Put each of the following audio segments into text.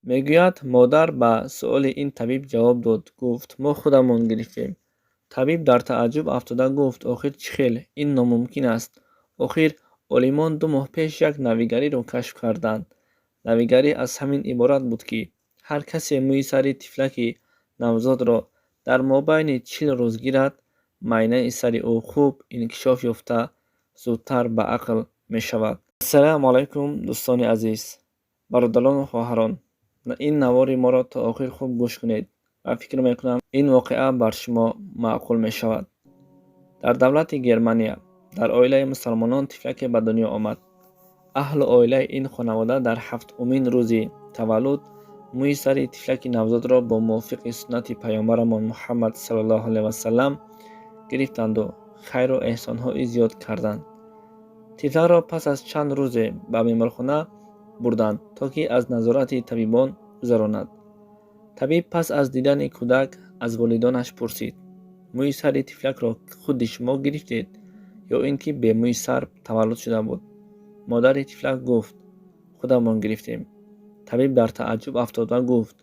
Мегӯяд, модар ба суоли ин табиб ҷавоб дод, гуфт: «Мо худамон гирифтем». Табиб дар тааҷҷуб афтода гуфт: «Охир чӣ хел? Ин номумкин аст. Охир олимон 2 моҳ пеш як навигариро кашф карданд». Навигарӣ аз ҳамин иборат буд, ки ҳар касе мӯи сари тифлаки навзодро дар мобайни 40 рӯз гирад, майнаи сари ӯ хуб инкишоф ёфта, зудтар ба ақл мешавад. Ассалому алайкум, дӯстони азиз, бародарону хоҳарон! Ин навори моро то охир хуб гӯш кунед ва фикр мекунам, ин воқеа бар шумо маъқул мешавад. Дар давлати Германия дар оилаи мусалмонон тифлаке ба дунё омад. Аҳлу оилаи ин хонавода дар ҳафтумин рӯзи таваллуд мӯи сари тифлаки навзодро бо мувофиқи суннати паёмбарамон Муҳаммад саллаллоҳу алайҳи васалам гирифтанду хайру эҳсонҳои зиёд карданд. Тифлакро пас аз чанд рӯзе ба беморхона бурданд, то ки аз назорати табибон гузаронад. Табиб пас аз дидани кӯдак аз волидонаш пурсид: «Мӯи сари тифлакро худи шумо гирифтед ё ин ки бе мӯи сар таваллуд шуда буд?» Модари тифлак гуфт: «Худамон гирифтем». Табиб дар тааҷҷуб афтод ва гуфт: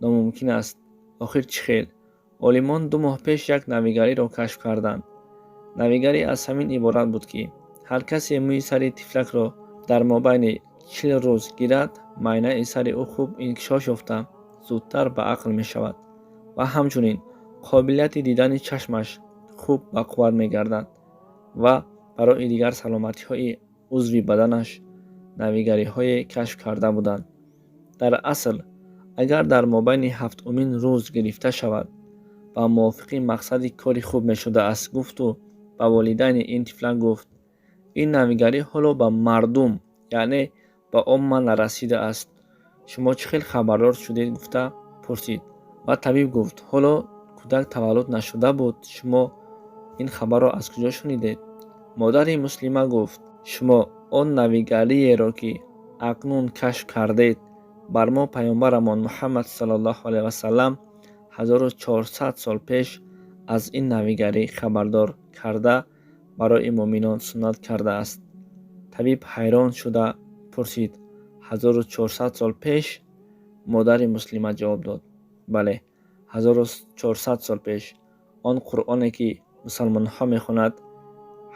«Номумкин аст. Охир чӣ хел? Олимон 2 моҳ пеш як навигариро кашф карданд». Навигарӣ аз ҳамин иборат буд, ки ҳар касе мӯи сари тифлакро дар мобайни 40 рӯз гирад, майнаи сари ӯ хуб инкишоф ёфта, зудтар ба ақл мешавад ва ҳамчунин қобилияти дидани чашмаш хуб ба қувват мегардад ва барои дигар саломатиҳои узви баданаш навигариҳое кашф карда буданд. Дар асл, агар дар мобайни ҳафтумин рӯз гирифта шавад, ба мувофиқи мақсади кори хуб мешудааст, гуфту ба волидайни ин тифлак гуфт: «Ин навигарӣ ҳоло ба мардум, яъне ба омма, нарасидааст. Шумо чӣ хел хабардор шудед?» гуфта пурсид. Ва табиб гуфт: «Ҳоло кӯдак таваллуд нашуда буд, шумо ин хабарро аз куҷо шунидед?» Модари муслима гуфт: «Шумо он навигариеро, ки акнун кашф кардед, бар мо паёмбарамон Муҳаммад саллаллоҳу алайҳи васаллам 1400 сол пеш аз ин навигарӣ хабардор карда, барои муъминон суннат кардааст». Табиб ҳайрон шуда пурсид: «1400 сол пеш?» Модари муслима ҷавоб дод: «Бале, 1400 сол пеш. Он Қуръоне, ки мусалмонҳо мехонад,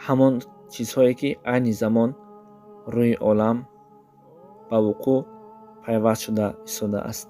ҳамон чизҳое, ки айни замон рӯи олам ба вуқӯъ пайваст шуда истодааст».